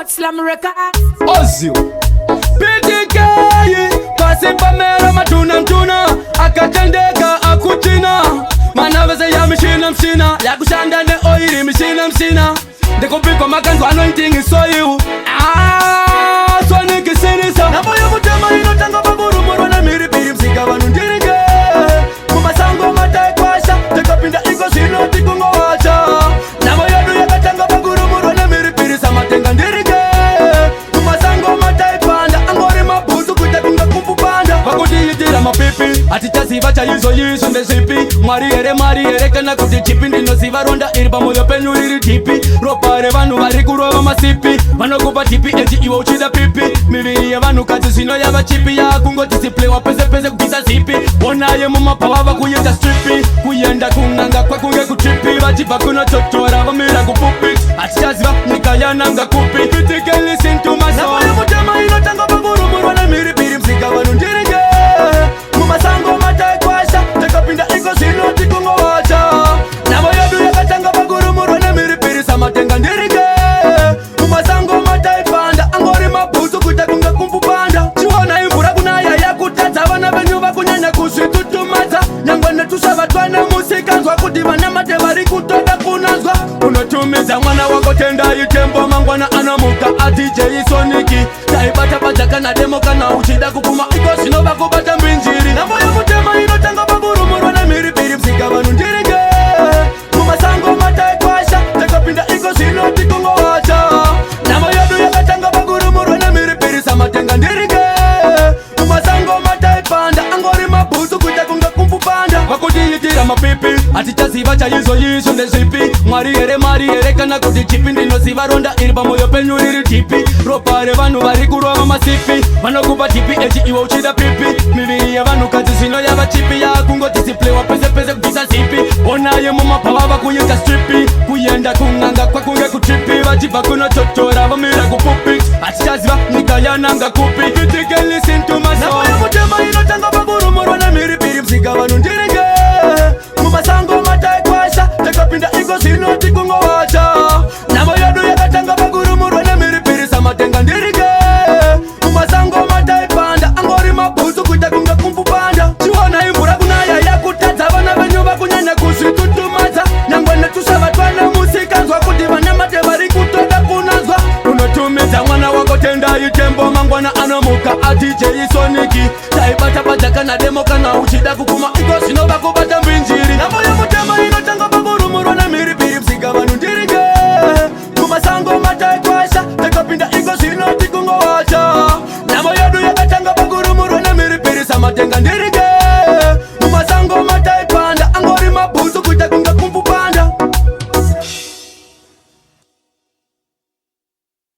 Hot Slam Records. Ozil PTK pasi pamera matuna mtuna akatendeka akuchina manavese ya mishina mshina yakushanda neoiri mishina mshina ndikupikwa makanzwa anointing isoiu ah, sonikisinisa namo yomutema inotanga pakurumurwa nemhiripiri msika vanhu ndirike mumasango mataikwasha takapinda iko zvino tikungowacha namo yedu yakatanga pakurumurwa nemhiripiri samatenga ndirike mumasango mataipanda angori mabhutsu kuita kunga kumfupanda vakutiitira mapipi hatichaziva chaizvo izvo ndezvipi Mwari here mari here kana kuti chipi ndinoziva ronda iri pamwoyo penyu riri deep ropa revanhu vari kurova masipi vanokupa tipi echi iwe uchida pipi miviri yevanhukadzi zvino yava cheap yakungodisiplewa pese pese kubvisa zipi onaye mumabhawa vakuita strip kuenda kun'anga kwakunge kutrip vachibva kunototora vamira kupulpit hatichaziva nyika yananga kupi PTK listen to my song yemutema inotanga pakurumurwa nemhiripiri msika vanhu ndirike mumasango mataikwasha takapinda iko zvino tikungowacha namo yedu yakatanga pakurumurwa nemhiripiri samatenga ndirike mumasango mataipanda angori mabhutsu kuita kunge kumfupanda chiona imvura kunaya yakutadza vana venyu vakunyanya kuzvitutumadza nyangwe netusvavatwa musikanzwa kuti vana mate vari kutoda kunanzwa unotumidza mwana wako tendai tembo mangwana anomuka aDJ Sonic taibata badza kana demo kana uchida kupfuma iko zvino vakubata mbinjiri namo yomutema inotanga pakurumurwa nemhiripiri msika vanhu ndirike mumasango mataikwasha takapinda iko zvino tikungowacha namo yedu yakatanga pakurumurwa nemhiripiri samatenga ndirike mumasango mataipanda angori mabhutsu kuita kunge kumfupanda vakutiitira mapipi hatichaziva chaizvo izvo ndezvipi Mwari here mari here kana kuti chipi ndinoziva ronda iri pamwoyo penyu riri deep ropa revanhu vari kurova masipi vanokupa tipi echi iwe uchida pipi miviri yevanhukadzi zvino yava cheap yakungodisiplewa pese pese kubvisa zipi onaye mumabhawa vakuita strip kuenda kun'anga kwakunge kutrip vachibva kunototora vamira kupulpit hatichaziva nyika yananga kupi PTK listen to my song yemutema inotanga pakurumurwa nemhiripiri msika vanhu ndirike mumasango mataikwasha takapinda iko zvino tikungowacha namo yedu yakatanga pakurumurwa nemhiripiri samatenga ndirike mumasango mataipanda angori mabhutsu kuita kunge kumfupanda chiona imvura kunaya yakutadza vana venyu vakunyanya kuzvitutumadza nyangwe netusvavatwa musikanzwa kuti vana mate vari kutoda kunanzwa unotumidza mwana wako tendai tembo mangwana anomuka aDJ Sonic